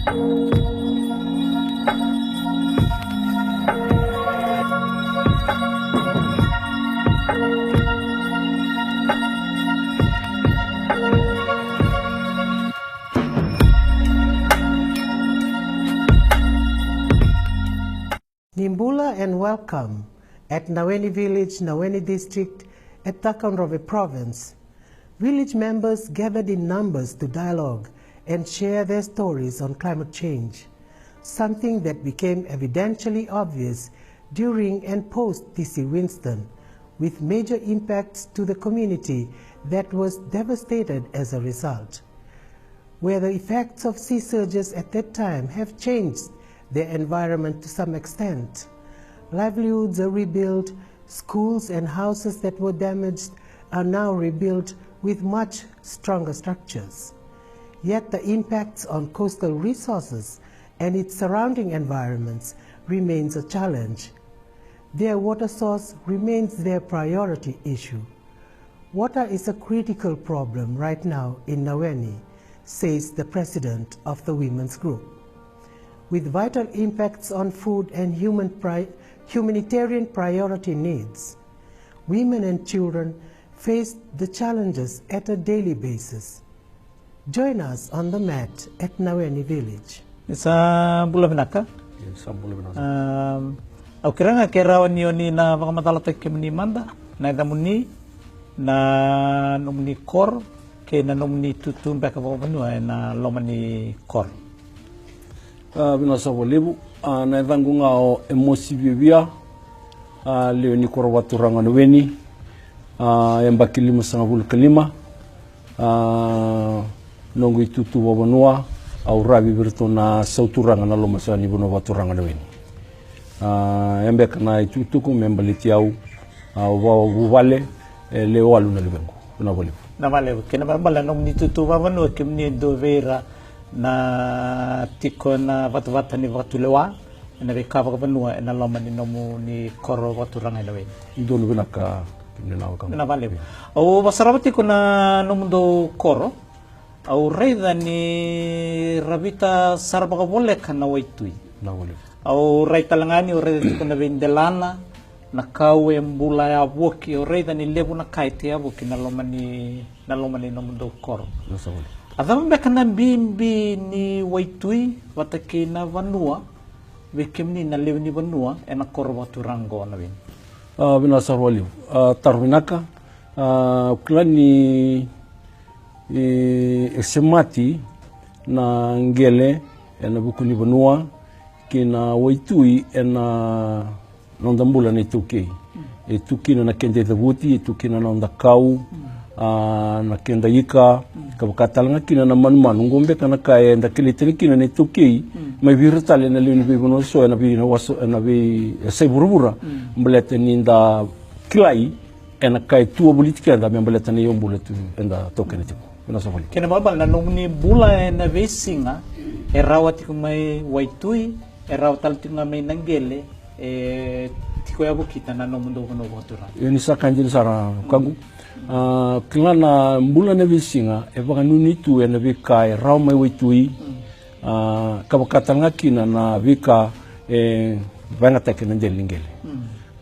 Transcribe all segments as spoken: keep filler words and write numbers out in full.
Ni bula and welcome at Naweni Village, Naweni District, at Cakaudrove Province. Village members gathered in numbers to dialogue and share their stories on climate change, something that became evidentially obvious during and post T C Winston, with major impacts to the community that was devastated as a result. Where the effects of sea surges at that time have changed their environment to some extent. Livelihoods are rebuilt, schools and houses that were damaged are now rebuilt with much stronger structures. Yet the impacts on coastal resources and its surrounding environments remains a challenge. Their water source remains their priority issue. "Water is a critical problem right now in Naweni," says the president of the women's group, "with vital impacts on food and human pri-, humanitarian priority needs. Women and children face the challenges at a daily basis." Join us on the mat at Naweni Village. Ni sa bula vinaka. Ni sa bula vinaka. Am, au kila ga ke rawa ni oni na vakamacalataki kemuni mada, na yacamuni, na nomuni koro, kei na nomuni tutu beka vakavanua ena loma ni koro. A, vinaka saka vakalevu. A, na yacaqu ga o Emosi Viavia, a, lewe ni koro vakaturaga o Naweni, a, yabaki limasagavulu ka lima. A, noqu itutu vakavanua, au ravi vei iratou na sauturaga na loma saka ni vanua vakaturaga o Naweni. A, e beka na itukutuku me baleti au, a, au vakavuvale, e lewe walu na luvequ. Vinaka vakalevu. Vinaka vakalevu. Kena ibalebale na nomuni itutu vakavanua, kemuni e dua vei ira na tiko ena vatavata ni vakatulewa ena veika vakavanua ena loma ni nomuni koro vakaturaga e Naweni. Donu vinaka, kemuni na wekaqu. Vinaka vakalevu. Au vakasarava tiko na nomudou koro. Au raica ni ravita sara vakavoleka na waitui. Vinaka vakalevu. Au rai tale ga ni au raica tiko na veidelana, na kau e bula yavoki, au raica ni levu na ka e tei yavoki na loma ni, na loma ni nomudou koro. Vinaka saka vakalevu. A cava beka na bibi ni waitui vata kei na vanua vei kemuni na lewe ni vanua ena koro vakaturaga o Naweni? A, vinaka saka vakalevu. A, taro vinaka. A, au kila ni, e, e semati na qele ena vuku ni vanua kei na waitui ena noda bula na iTaukei. E tu kina na keda icavuti, e tu kina na noda kau, a, na keda ika, ka vaka tale ga kina na manumanu. Oqo beka na ka eda kilai tani kina na iTaukei mai vei ira tale na lewe ni veivanua eso ena vei, na waso, ena veiyasai vuravura. Baleta ni da kilai ena ka e tu wavoliti keda me baleta na iyaubula tu eda taukena tiko. Vinaka saka vakalevu. Kena ibalebale na nomuni bula ena veisiga e rawa tiko mai waitui, e rawa tale tiko ga mai na qele, e tiko yavokita na nomudou vanua vakaturaga. Io, ni sa ka dina sara, wekaqu. A, kila na bula ena veisiga e vakanuinui tu ena veika e rawa mai waitui, a, ka vaka tale ga kina na veika e vakayagataki ena dela ni qele.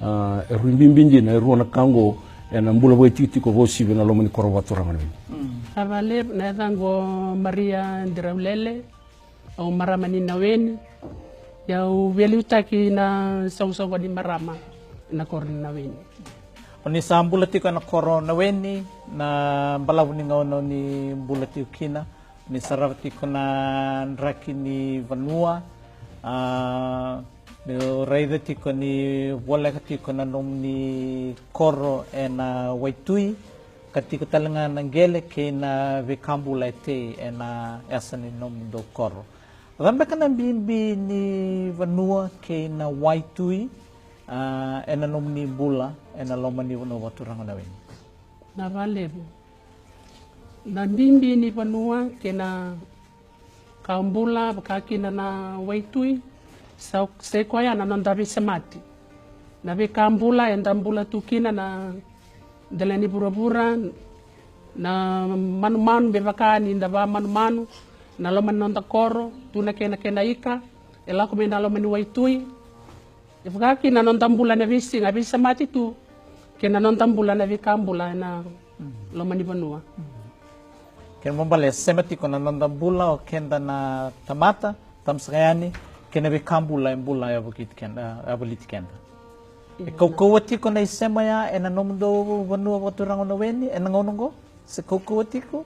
A, e rui bibi dina e rua na ka oqo ena bula vakaitikotiko vakauasivi ena loma ni koro vakaturaga o Naweni. Vinaka vakalevu. Na yacaqu o Maria Diraulele. Au marama ni Naweni. Ia au veiliutaki na soqosoqo ni marama ena koro ni Naweni. Oni sa bula tiko ena koro Naweni, na balavu ni gauna oni bula tiko kina, oni sarava tiko na draki ni vanua, a, meu raica tiko ni voleka tiko na nomuni koro ena waitui, ka tiko tale ga na qele kei na veika bula e tei ena yasa ni nomudou koro. Cava beka na bibi ni vanua kei na waitui, a, ena nomuni bula ena loma ni vanua vakaturaga o Naweni? Vinaka vakalevu. Na bibi ni vanua kei na ka bula, vaka kina na waitui, sa, sa i koya na noda veisemati. Na veika bula eda bula tu kina na dela ni vuravura, na manumanu, me vaka ni da vamanumanu, Na loma ni noda koro tu na kena kena ika e lako mai na loma ni waitui. E vaka kina na noda bula na veisiga veisamati tu kei na noda bula na veika bula ena loma ni vanua. Kena ibalebale e sema tiko na noda bula o keda na tamata, tabu saka yani, kei na veika bula e bula e yavaliti keda, e yavaliti keda. E kaukauwa tiko na isema ya ena nomudou vanua vakaturaga o Naweni ena gauna oqo? Se kaukauwa tiko?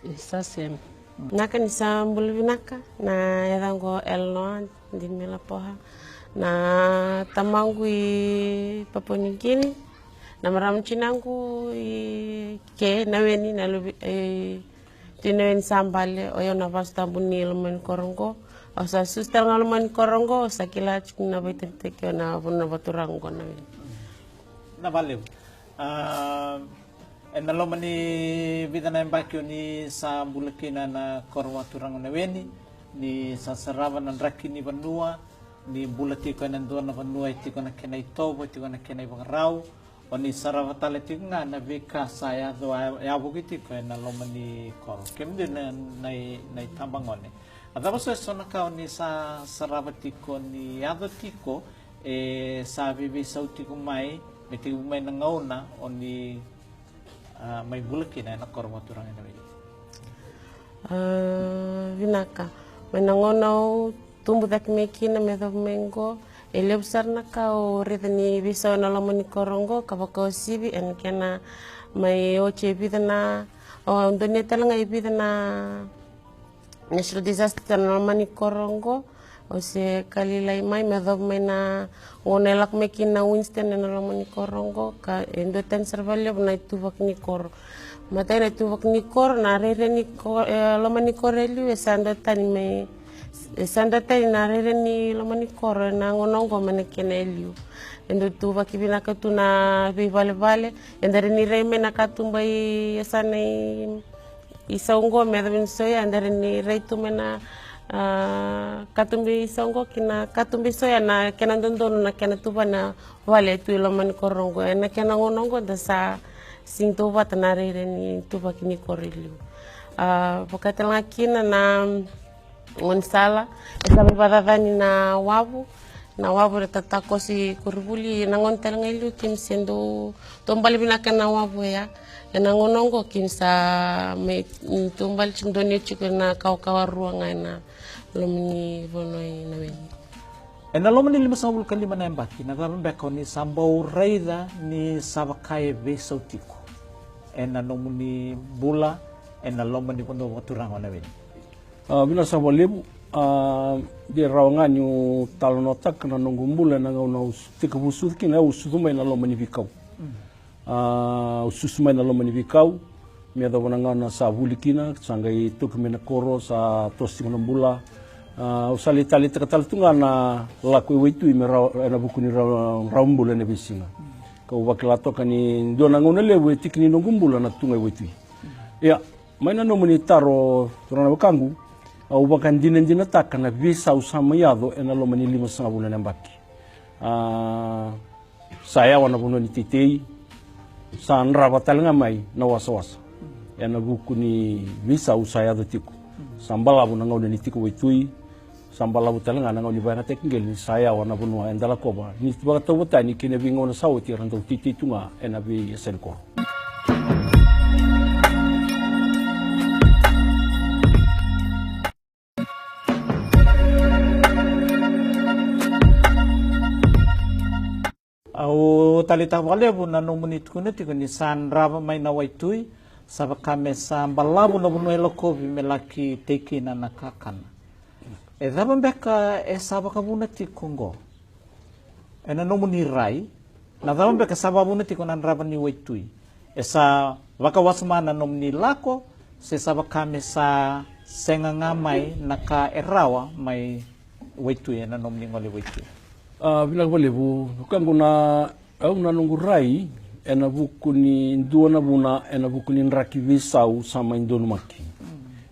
E sa sema. Vinaka, ni sa bula vinaka. Na yacaqu o Eleanor Dimila Poha. Na tamaqu i Papua New Guinea. Na marama tinaqu i ke Naweni, na luve i Tui Naweni sa bale. O yau na vasu tabu ni loma ni koro oqo. Au sa susu tale ga loma ni koro oqo, au sa kila tiko na vaitakitaki o na vanua vakaturaga oqo Naweni. Na valevu. Ena loma ni vica na yabaki o ni sa bula kina na koro vakaturaga o Naweni, ni sa sarava na draki ni vanua, ni bula tiko ena dua na vanua e tiko na kena itovo, e tiko na kena ivakarau, o ni sarava tale tiko ga na veika sa yaco, a, yavoki tiko ena loma ni koro. Kemudou na, na, na itabagone. A cava so eso na ka o ni sa sarava tiko ni yaco tiko, e sa veiveisau tiko mai, me tekivu mai na gauna o ni a, mai bula kina ena koro vakaturaga o Naweni? A, vinaka. Mai na gauna au tubu cake mai kina me yacova mai oqo, e levu sara na ka au raica ni veisau ena loma ni koro oqo, ka vakauasivi ena kena mai oti e vica na, au donuya tale ga e vica na natural disaster ena loma ni koro oqo. Au se kalailai mai me yacova mai na gauna e lako mai kina na Winston ena loma ni koro oqo, ka e dua tani sara vakalevu na ituvaki ni koro. Matai na ituvaki ni koro, na rairai ni ko, e, loma ni koro e liu, e sa dua tani mai, e sa dua tani na rairai ni loma ni koro ena gauna oqo mai na kena e liu. E dau tuvaki vinaka tu na veivalevale, eda rawa ni rai mai na katuba i yasana i isau oqo me yacova ni so ya, eda rawa ni rai tu mai na, a, katuba i isau oqo ki na katuba i so ya, na kena dodonu na kena tuva na vale e tu i loma ni koro oqo. Ena kena gauna oqo da sa sega ni tauvata na rairai ni tuvaki ni koro e liu. A, vaka tale ga kina na gaunisala, e sa mai vakacacani na wavu, na wavu era tatakosi koronivuli, na gauna tale ga e liu keimami se dau taubale vinaka ena wavu oya. Ena gauna oqo keimami sa mai, mm, taubale tiko, donuya tiko ena kawakawa rua ga ena loma ni vanua i Naweni. Ena loma ni limasagavulu ka lima na yabaki, na cava beka o ni sa bau raica ni sa vaka e veisau tiko ena nomuni bula ena loma ni vanua vakaturaga o Naweni? A, vinaka saka vakalevu. A, de rawa ga niu talanoataka na noqu bula ena gauna au tekivu sucu kina, au sucu mai na loma ni veikau. A, au susu mai na loma ni veikau me yacova na gauna sa vuli kina, sa qai toki mai na koro, sa toso tiko na bula. A, au sa lai taleitaka tale tu ga na lako e waitui me rawa, ena vuku ni rawa, rawa bula ena veisiga. Kau vakila toka ni dua na gauna levu e tiki ni noqu bula na tu ga e waitui. Ia, mai na nomuni taro, turaga na wekaqu, au vakadinadinataka na veisau sa mai yaco ena loma ni limasagavulu na yabaki. A, sa yawa na vanua ni teitei, sa drava tale ga mai na wasawasa ena vuku ni veisau sa yaco tiko. Sa balavu na gauna ni tiko waitui, sa balavu tale ga na gauna ni vakayagataki qele ni sa yawa na vanua eda lakova, ni vakatauvatani kei na veigauna sa oti era dau teitei tu ga ena veiyasani koro. Au taleitaka vakalevu na nomuni tukuna tiko ni sa drava mai na waitui, sa vaka me sa balavu na vanua e lakovi me laki tei kina na kakana. E cava beka e sa vakavuna tiko oqo ena nomuni rai? Na cava beka e sa vakavuna tiko na drava ni waitui? E sa vakawasoma na nomuni lako, se sa vaka me sa sega ga mai na ka e rawa mai waitui ena nomuni gole waitui? A, vinaka vakalevu. Wekaqu, na, au na noqu rai ena vuku ni dua na vuna, ena vuku ni draki veisau sa mai donumaki.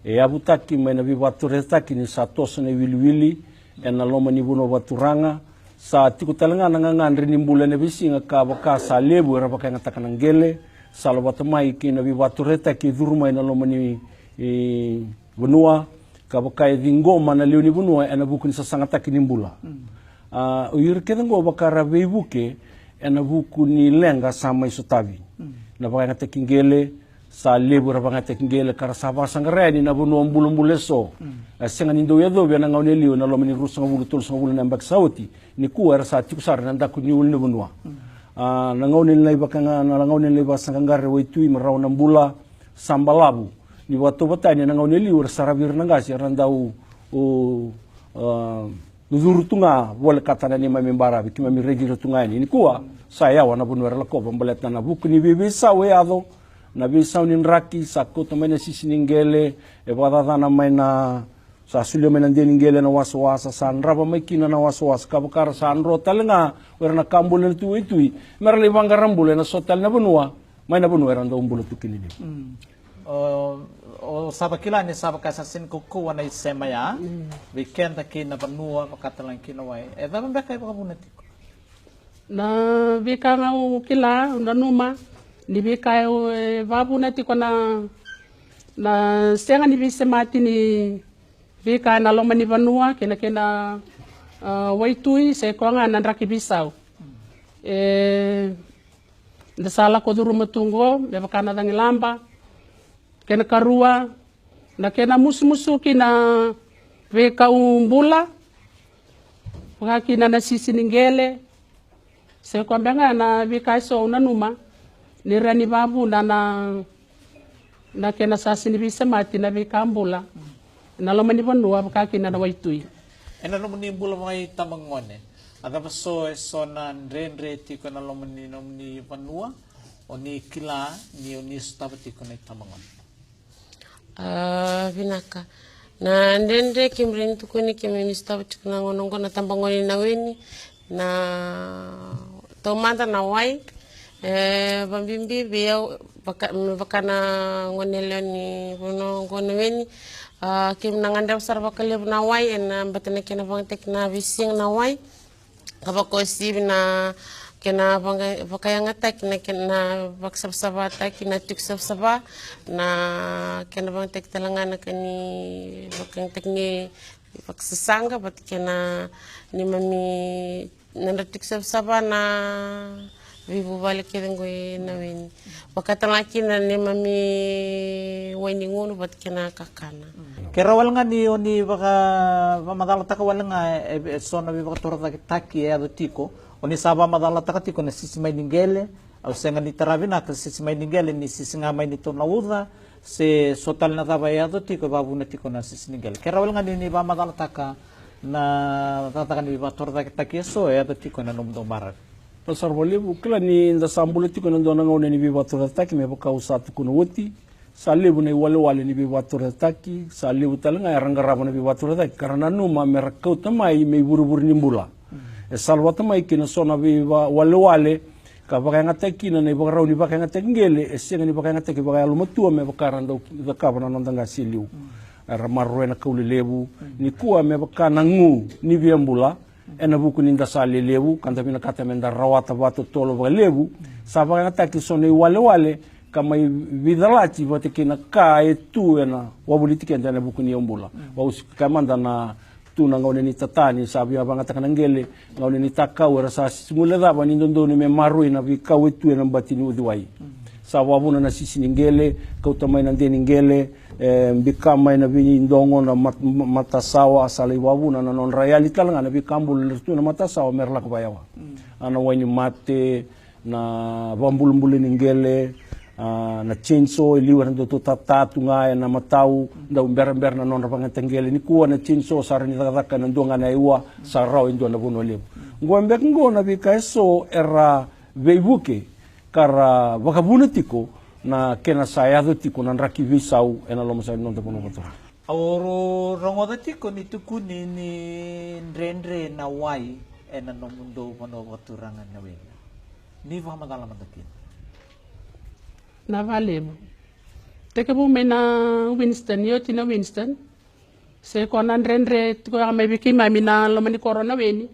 E yavutaki mai na veivakatoretaki ni sa toso na iwiliwili ena loma ni vanua vakaturaga. Sa tiko tale ga na gagadre ni bula ena veisiga ka vaka sa levu era vakayagataka na qele, sala vata mai kei na veivakatoretaki e curu mai na loma ni, e, vanua. ka vaka e ciqoma na lewe ni vanua ena vuku ni sasagataki ni bula. A, o ira kece oqo vaka ra veivuke ena vuku ni leqa sa mai sotavi. Na vakayagataki qele, sa levu era vakayagataki qele ka ra sa vakasaqara yani na vanua bulabula eso. E sega ni dau yacovi ena gauna e liu ena loma ni ruasagavulu, tolusagavulu na yabaki sa oti. Nikua era sa tiko sara ena daku ni ulunivanua. A, na gauna ni lai vaka, na gauna ni lai vakasaqaqara e waitui me rawa na bula, sa balavu. Ni vakatauvatani ena gauna e liu era saravi ira na qase, era dau, o, a, curu tu ga volekata na neimami baravi, keimami raici ira tu ga yani. Nikua sa yawa na vanua era lakova baleta na vuku ni veiveisau e yaco, na veisau ni draki, sa kauta mai na sisi ni qele, e vakacacana mai na, sa solia mai na dela ni qele na wasawasa, sa drava mai kina na wasawasa, ka vaka ra sa dro tale ga o ira na ka bula ena tu waitui me ra lai vaqara bula ena so tale na vanua, mai na vanua era dau bula tu kina ni. O, o sa vakila ni sa vaka sa sega ni kaukauwa na isema ya vei keda kei na vanua, vaka tale ga kei na wai. E cava beka e vakavuna tiko? Na veika ga au kila, au nanuma ni veika e, e vakavuna tiko na, na sega ni veisemati ni veika ena loma ni vanua kei na, kei na, a, waitui, se koya ga na draki veisau. E, da sa lako curuma tu oqo me vaka na cagilaba, kena karua, na kena musumusuki na veikau bula, vaka kina na sisi ni qele, se koya beka ga na veika eso au nanuma ni rawa ni vakavuna na, na kena sa sega ni veisemati na veika bula ena loma ni vanua, vaka kina na waitui. Ena nomuni bula vakaitabagone, a cava so eso na dredre tiko ena loma ni nomuni vanua o ni kila ni o ni sotava tiko na itabagone? A, vinaka. Na dredre keimami rawa ni tukuni, keimami sotava tiko na gauna oqo na tabagone na weni, na taumada na wai. E vabibi vei au vaka, me vaka na gone yalewa ni vanua oqo na weni. A, keimami na gadreva sara vakalevu na wai, ena bata na kena vakayagataki na veisiga na wai. Ka vakauasivi na kena vaka, vakayagataki na kena vakasavasavataki na tiko savasava, na kena vakayagataki tale ga na ka ni vakayagataki ni vakasasaqa vata kei na neimami nodra tiko savasava na veivuvale kece qo ena weni. Vaka tale ga kina na neimami wai ni gunu vata kei na kakana. Ke rawa wale ga ni o ni vaka, vakamacalataka wale ga e, e so na veivakatorocaketaki e yaco tiko, o ni sa vakamacalataka tiko na sisi mai ni qele, au sega ni tara vinaka, sisi mai ni qele ni sisi ga mai ni tou na uca, se so tale na cava e yaco tiko e vakavuna tiko na sisi ni qele. Ke rawa wale ga ni, ni vakamacalataka na cakacaka ni veivakatorocaketaki e so e yaco tiko ena nomudou marau. Au sa raica vakalevu, kila ni da sa bula tiko ena dua na gauna ni veivakatorocaketaki, me vaka au sa tukuna oti, sa levu na iwalewale ni veivakatorocaketaki, sa levu tale ga era qarava na veivakatorocaketaki ka ra nanuma me ra kauta mai me ivurevure ni bula. E salavata mai kina so na veivakawalewale ka vakayagataki kina na ivakarau ni vakayagataki qele, e sega ni vakayagataki vakayalomatua me vaka era dau cakava na noda qase e liu. Era maroroya na kau lelevu. Nikua me vaka na gu ni via bula, ena vuku ni da sa lelevu ka da vinakata me da rawata vakatotolo vakalevu, sa vakayagataki so na iwalewale ka mai veicalati vata kei na ka e tu ena wavoliti keda ena vuku ni yaubula. Vausi kaya mada na tu na gauna ni tata ni sa via vakayagataka na qele, gauna ni takau era sa sisi guilecava ni dodonu me maroroi na veikau e tu ena bati ni uciwai. Sa vakavuna na sisi ni qele, kauta mai na de ni qele, e bika mai na veidogo na mat-, matasawa, sa lai vakavuna na nodra yali tale ga na veikabula era tu na matasawa me ra lako vakayawa. A, na wai ni mate, na vakabulabula ni qele, a, na chainsaw, e liu era dau tata tu ga ena matau, dau berabera na nodra vakayagataki qele. Nikua na chainsaw sa rawa ni cakacaka ena dua ga na yaiwa, sa rawa e dua na vanua levu. Qo beka qo na veika eso era veivuke ka ra vakavuna tiko na kena sa yaco tiko na draki veisau ena loma sa ni noda vanua vakaturaga. Au rogoca tiko ni tukuni ni dredre na wai ena nomudou vanua vakaturaga na Wena. Ni vakamacala mada kina. Na valevu. Tekivu mai na Winston, ni oti na Winston. Se ko na dredre tiko ya mai vei keimami na loma ni koro na Weni,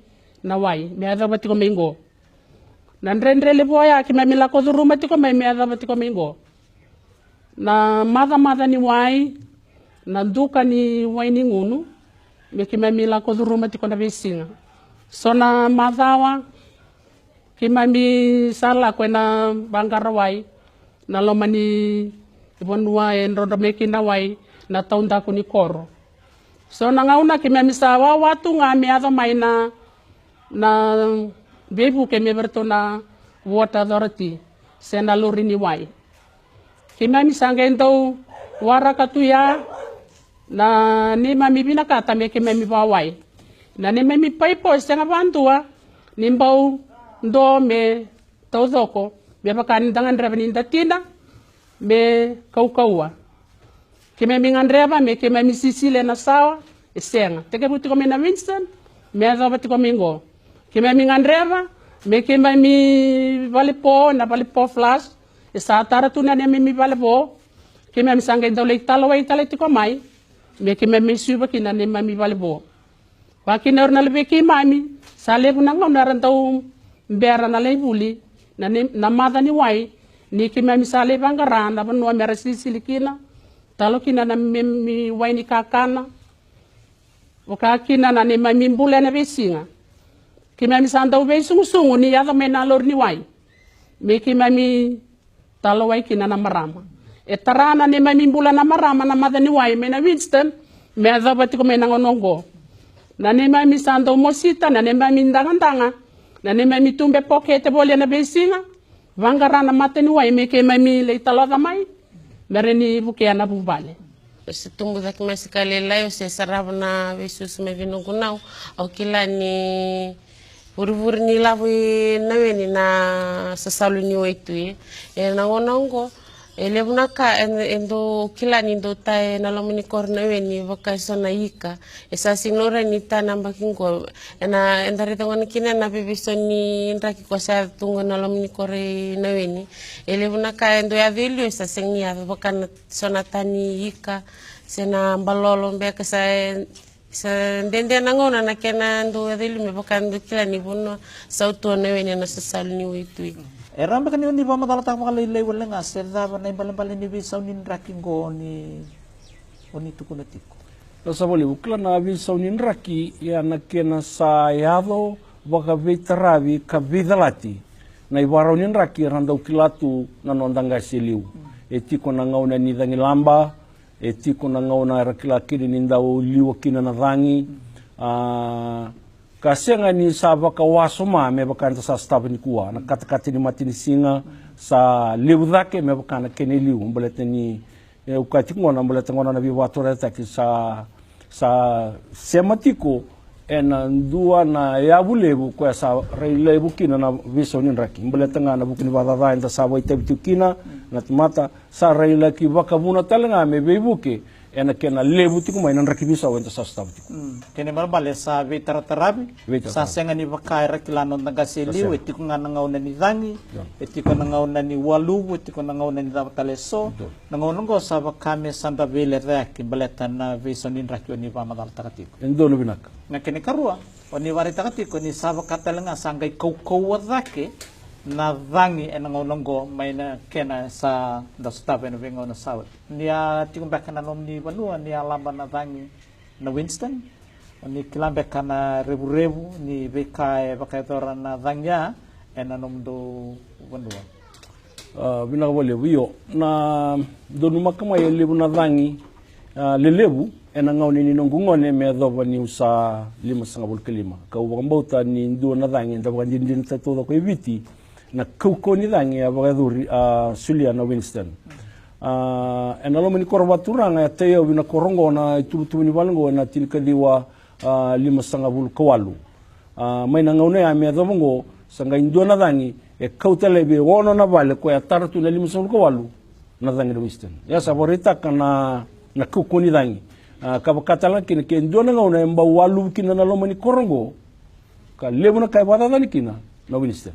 na wai me yacova tiko mai qo. Na dredre levu oya keimami lako curuma tiko mai me yacova tiko mai qo. Na macamaca ni wai, na duka ni wai ni gunu, me keimami lako curuma tiko na veisiga. So na macawa, keimami sa lako ena vaqara wai, na loma ni vanua e drodro mai kina wai, na taudaku ni koro. So na gauna keimami sa wawa tu ga me yaco mai na, na veivuke me vei iratou na Water Authority, se na lori ni wai. Keimami sa qai dau waraka tu ya, na neimami vinakata me keimami vawai. Na neimami paipo e sega vadua, ni bau do me taucoko, me vaka ni da gadreva ni da tina, me kaukaua. Keimami gadreva, me keimami sisili ena sawa, e sega. Tekivu tiko mai na Winston, me yacova tiko mai qo. Keimami gadreva, me keimami valepo, na valepo flush, e sa tara tu na neimami valevo. Keimami sa qai dau lai talawai tale tiko mai, me keimami suiva kina neimami valevo. Vaka kina o ira na luvei keimami, sa levu na gauna era dau bera na lai vuli, na ne-, na maca ni wai, ni keimami sa lai vaqara na vanua mera sisili kina, talo kina na neimami wai ni kakana, vaka kina na neimami bula ena veisiga. Keimami sa dau veisugusugu ni yaco mai na lori ni wai, me keimami talawai kina na marama. E tara na neimami bula na marama na maca ni wai mai na Winston, me yacova tiko mai na gauna oqo. Na neimami sa dau mosita, na neimami dagadaga, na neimami tube pokete voli ena veisiga, vaqara na mata ni wai me keimami lai taloca mai, me rawa ni vukea na vuvale. O se tubu cake mai se ka lailai, o se sarava na veisusu mai vei noqu nau, au kila ni vurivuri ni lavo i Naweni na sasalu ni waitui. E na gauna oqo, e levu na ka e, e dau kila ni dau ta e na loma ni koro Naweni, vaka e so na ika. E sa sega ni rawa ni ta na yabaki qo. E na, eda raica gona kina na veiveisau ni draki ko sa yaco tu qo na loma ni koro i Naweni. E levu na ka e dau yaco i liu e sa sega ni yaco, vaka na so na ta ni ika, se na balolo beka sa e Sa dede na gauna na kena dau yaco i liu me vaka dau kila ni vanua sautu o Naweni ena sasalu ni waitui. E rawa beka ni o ni vakamacalataka vakalailai wale ga se cava na ibalebale ni veisau ni draki qo o ni, o ni tukuna tiko? Sa vakalevu, kila na veisau ni draki, ia na kena sa yaco vakaveitaravi ka veicalati na ivakarau ni draki era dau kila tu na noda qase e liu. E tiko na gauna ni cagilaba, e tiko na gauna era kila kina ni dau liwa kina na cagi. A, ka sega ni sa vakawasoma me vaka eda sa sotava nikua, na katakata ni matanisiga sa levu cake me vaka na kena e liu, baleta ni, e, au kaya tiko gona, baleta gona na veivakatorocaketaki sa, sa sema tiko ena dua na yavu levu koya sa rai levu kina na veisau ni draki. Baleta ga na vuku ni vakacaca eda sa vakaitavi tiko kina, na tamata, sa rai laki vakavuna tale ga me veivuke ena kena levu tiko mai na draki veisau eda sa sotava tiko. Mm. Kena ibalebale sa veitarataravi, veitarataravi, sa sega ni vaka era kila na noda qase e liu, e tiko ga na gauna ni cagi, e tiko na gauna ni waluvu, e tiko na gauna ni cava tale e so. Na gauna oqo sa vaka me sa da veilecayaki baleta na veisau ni draki o ni vakamacalataka tiko. E donu vinaka. Na kena ikarua, o ni vakaraitaka tiko ni sa vaka tale ga sa qai kaukauwa cake na cagi ena gauna oqo mai na kena sa da sotava ena veigauna sa oti. Ni a tiko beka na nomuni vanua ni a laba na cagi na Winston, o ni kila beka na revurevu ni veika e vakayacora na cagi ya ena nomudou vanua? A, vinaka vakalevu. Io, na donumaka mai e levu na cagi, a, lelevu ena gauna ni noqu gone me yacova niu sa limasagavulu ka lima. Kau vakabauta ni dua na cagi eda vakadinadinataka taucoko e Viti, na kaukauwa ni cagi a vakayacori, a, solia na Winston. A, ena loma ni koro vakaturaga e tei au vei na koro oqo, na ituvatuva ni vale oqo ena tinikaciwa, a, limasagavulu ka walu. A, mai na gauna ya me yacova oqo, sa qai dua na cagi e kauta laivi e ono na vale koya tara tu na limasagavulu ka walu na cagi na Winston. Ia sa vakaraitaka na, na kaukauwa ni cagi. A, ka vaka tale ga kina ke dua na gauna e bau waluvu kina na loma ni koro oqo, ka levu na ka e vakacacani kina na Winston.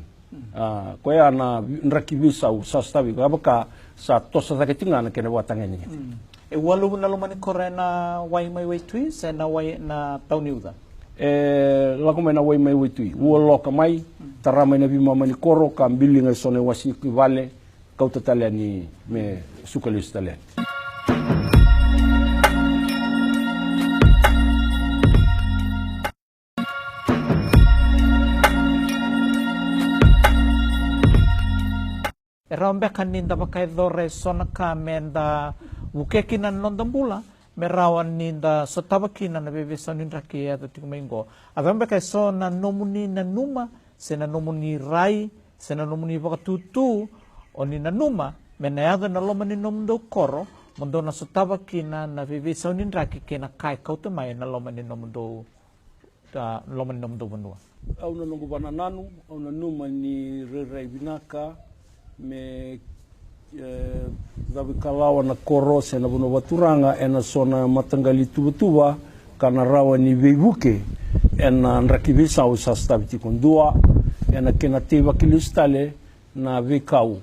A, koya na draki veisau sa sotavi, ka vaka sa toso cake tiko ga na kena vakatagedegede. Mm. E waluvu na loma ni koro ena wai mai waitui se na wai na tauni uca? E lako mai na wai mai waitui, ua loka mai, tara mai na veimama ni koro ka biliga e so na iwase ni vale, kauta tale yani me suka lesu tale yani. Rawa beka ni da vakayacora eso na ka me da vukea kina na noda bula, me rawa ni da sotava kina na veiveisau ni draki e yaco tiko mai oqo. A cava beka eso na nomuni nanuma, se na nomuni rai, se na nomuni vakatutu, o ni nanuma me na yaco ena loma ni nomudou koro, mo dou na sotava kina na veiveisau ni draki kei na ka e kauta mai ena loma ni nomudou, a, loma ni nomudou vanua? Au na noqu vanananu, au nanuma ni rairai vinaka me, e, cavuikalawa na koro se na vanua vakaturaga ena so na mataqali tuvatuva ka na rawa ni veivuke ena draki veisau sa sotavi tiko. Dua, ena kena teivaki lesu tale na veikau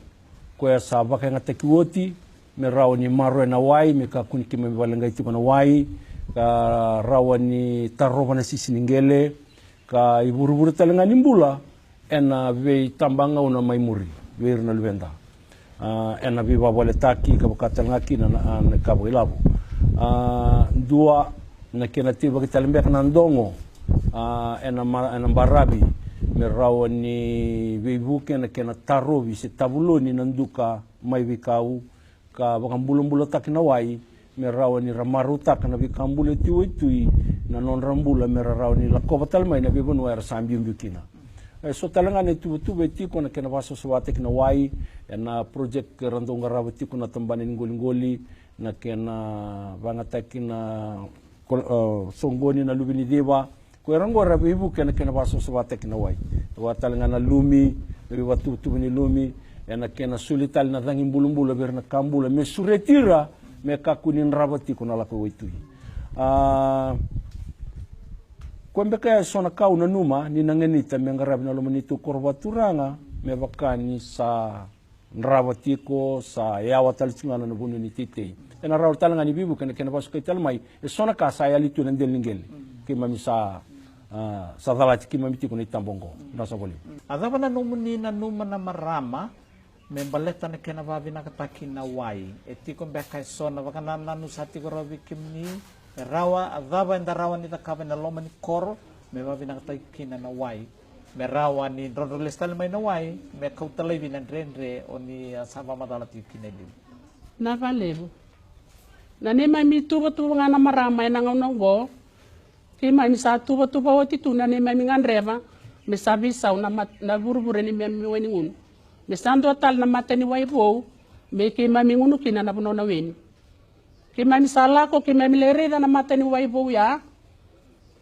koya sa vakayagataki oti, me rawa ni maroroya na wai, me kakua ni keimami vakaleqai tiko na wai, ka rawa ni tarova na sisi ni qele, ka ivurevure tale ga ni bula ena veitabagauna mai muri vei ira na luveda. A, ena veivakavaletaki ka vaka tale ga kina na, na ka vakailavo. A, dua, na kena teivaki tale beka na dogo, a, ena ma-, ena baravi, me rawa ni veivuke ena kena tarovi se tavuloni na duka mai veikau, ka vakabulabulataki na wai, me rawa ni ra marautaka na veika bula e tu e tui na nodra bula, me ra rawa ni lakova tale mai na veivanua era sa biubiu kina. E so tale ga na ituvatuva e tiko na kena vakasavasavataki na wai ena project era dau qarava tiko na tabana ni qoliqoli, na kena vagataki na ko-, e, soqoni na luve ni civa. Ko era oqo era veivuke ena kena vakasavasavataki na wai. Vaka tale ga na lumi, na veivakatuvatuva ni lumi, ena kena soli tale na cagi bulabula vei ira na ka bula me sureti ira, me kakua ni drava tiko na lako i waitui. A, koya beka e so na ka au nanuma ni na ganita me qaravi na loma ni tu koro vakaturaga, me vaka ni sa drava tiko, sa yawa tale tiko ga na vanua ni teitei. Ena rawa tale ga ni veivuke ena kena vakasukai tale mai e so na ka sa yali tu ena dela ni qele. Keimami sa, a, sa calati keimami tiko na itaba oqo. Na sa voli. A cava na nomuni nanuma na marama me baleta na kena vakavinakataki na wai? E tiko beka e so na vakanananu sa tiko rawa vei kemuni? E rawa, a cava eda rawa ni cakava ena loma ni koro me vakavinakataki kina na wai, me rawa ni drodro lesu tale mai na wai, me kauta laivi na dredre o ni a sa vakamacala tiko kina e liu? Na vakalevu. Na neimami tuvatuva ga na marama ena gauna oqo, keimami sa tuvatuva oti tu na neimami gadreva me sa veisau na mat-, na vurevure ni neimami wai ni gunu, me sa dua tale na mata ni wai vou me keimami gunu kina na vanua na weni. Keimami sa lako, keimami lai raica na mata ni wai vou ya.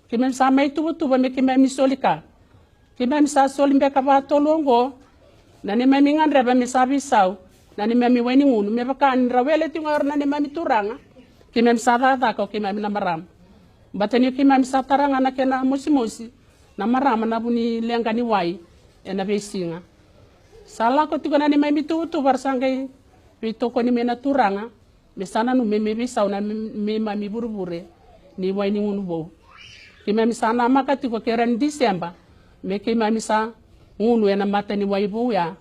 Keimami sa mai tuvatuva me keimami soli ka. Keimami sa soli beka vakatolu oqo na neimami gadreva me sa veisau na neimami wai ni gunu, me vaka ni ra wele tiko ga o ira na neimami turaga. Keimami sa cakacaka o keimami na marama, baleta ni keimami sa tara ga na kena mosimosi na marama na vu ni leqa ni wai ena veisiga. Sa lako tiko na neimami tuvatuva, ra sa qai veitokoni mai na turaga, me sa nanumi me, me veisau na me, neimami vurevure ni wai ni gunu vou. Keimami sa namaka tiko ke ra ni Diseba me keimami sa gunu ena mata ni wai vou ya,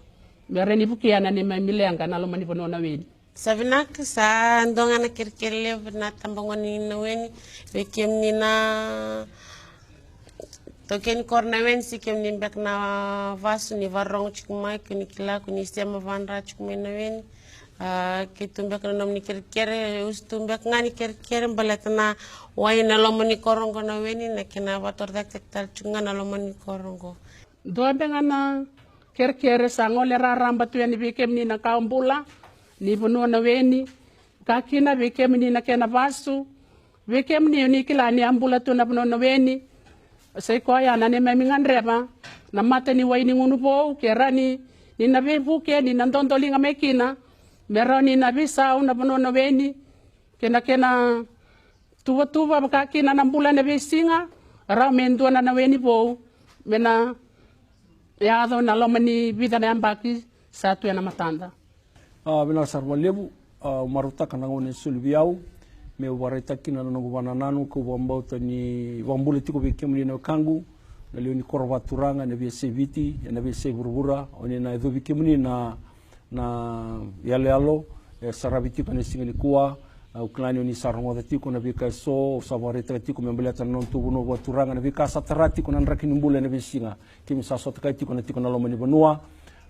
me ra ni vukea na neimami leqa na loma ni vanua na weni. Sa vinaka, sa dua ga na kerekere levu na tabagone ni Naweni vei kemuni na taukei ni koro Naweni, se kemuni beka na vasu ni vakarorogo tiko mai, koni kila, koni sema vadra tiko mai Naweni. A, keitou beka na nomuni kerekere, usutu beka ga ni kerekere baleta na wai na loma ni koro oqo Naweni, na kena vakatorocaketaki tale tiko ga na loma ni koro oqo. Dua beka ga na kerekere sa gole raraba tu yani vei kemuni na kawa bula ni vanua Naweni, ka kina vei kemuni na kena vasu, vei kemuni o ni kila ni a bula tu na vanua Naweni. Sa i koya na neimami gadreva na mata ni wai ni gunu vou, ke ra ni, ni na veivuke, ni na dodoliga mai kina, me rawa ni na veisau na vanua Naweni kei na kena tuvatuva, vaka kina na bula ena veisiga, rawa me dua na Naweni vou me na yaco ena loma ni vica na yabaki sa tu ena matada. A, vinaka sara vakalevu. A, au marautaka na gauna e soli vei au meu vakaraitaka kina na noqu vakanananu, kau vakabauta ni vakabula tiko vei kemuni na wekaqu na lewe ni koro vakaturaga ena veiyasai Viti, ena veiyasai vuravura, o ni na yacovi kemuni na na iyaloyalo e saravi tiko ena siga nikua. Au kila ni o ni sa rogoca tiko na veika eso au sa vakaraitaka tiko me baleta na nodatou vanua vakaturaga, na veika sa tara tiko na draki ni bula ena veisiga. Keimami sa sota kai tiko na tiko na loma ni vanua.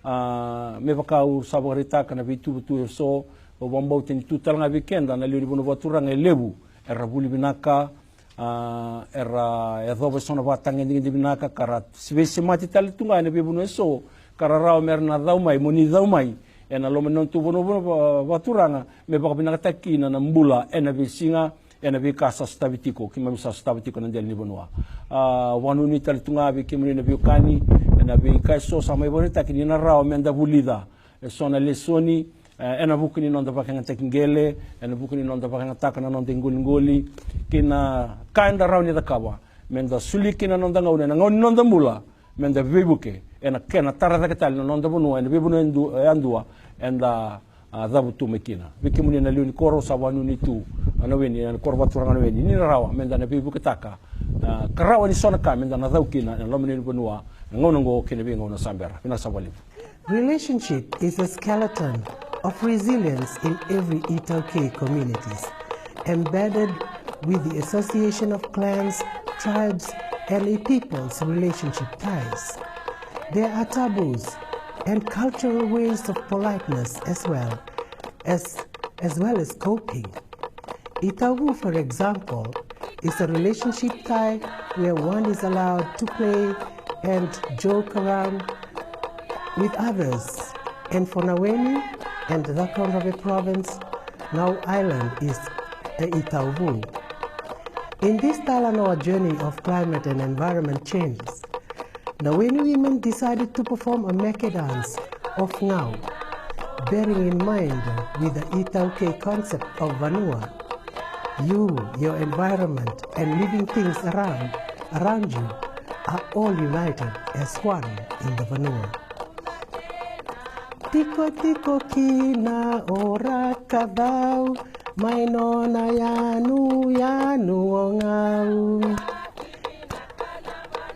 A, me vaka au sa vakaraitaka na veituvatuva eso, au vakabauta ni tu tale ga vei keda na lewe ni vanua vakaturaga e levu era vuli vinaka, a, era yacova eso na vakatagedegede vinaka ka ra veisemati tale tu ga ena veivanua eso ka ra rawa me ra na cau mai, mo ni cau mai ena loma ni nodatou vanua, vanua va-, vakaturaga, me vakavinakataki kina na bula ena veisiga, ena veika sa sotavi tiko, keimami sa sotava tiko na dela ni vanua. A, vakanuinui tale tu ga vei kemuni na veiwekani ena veika eso sa mai vakaraitaki ni na rawa me da vulica eso na lesoni, e, ena vuku ni noda vakayagataki qele, ena vuku ni noda vakayagataka na noda iqoliqoli kei na ka eda rawa ni cakava me da soli kina na noda gauna ena gauna ni noda bula, me da veivuke ena kena tara cake tale na noda vanua ena veivanua yadu-, yadua eda, a, cavutu mai kina. Vei kemuni na lewe ni koro, sa vakanuinui tu na Naweni, na koro vakaturaga Naweni, ni na rawa me da na veivuketaka, a, ka rawa ni so na ka me da na cau kina ena loma ni vanua ena gauna oqo kei na veigauna sa bera. Vinaka saka vakalevu. Relationship is a skeleton of resilience in every iTaukei communities, embedded with the association of clans, tribes, and a people's relationship ties. There are taboos and cultural ways of politeness as well as, as well as coping. Itavu, for example, is a relationship tie where one is allowed to play and joke around with others. And for Naweni and the Cakaudrove province, Ngau Island is a Itavu. In this Talanoa journey of climate and environment changes, Naweni women decided to perform a meke dance of Ngau, bearing in mind with the iTaukei concept of vanua. You, your environment, and living things around, around you are all united as one in the vanua. Tikotiko kina o Rakacau mai nona yanuyanu o Ngau.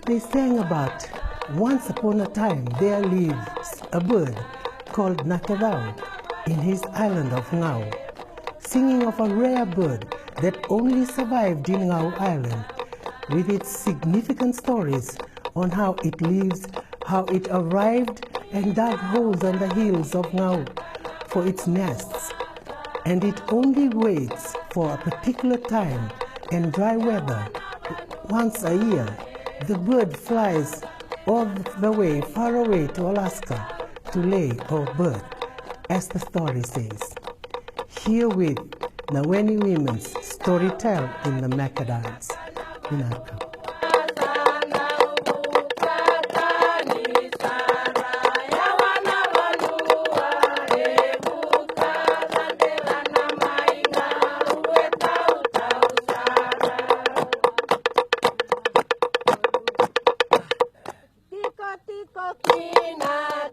They sang about once upon a time there lives a bird called Nakacau in his island of Ngau, singing of a rare bird that only survived in Ngau Island, with its significant stories on how it lives, how it arrived and dug holes on the hills of Ngau for its nests, and it only waits for a particular time and dry weather. Once a year, the bird flies all the way far away to Alaska to lay or birth, as the story says. Herewith, Naweni women's storytell in the Macadams. Vinaka. Tiko tiko kina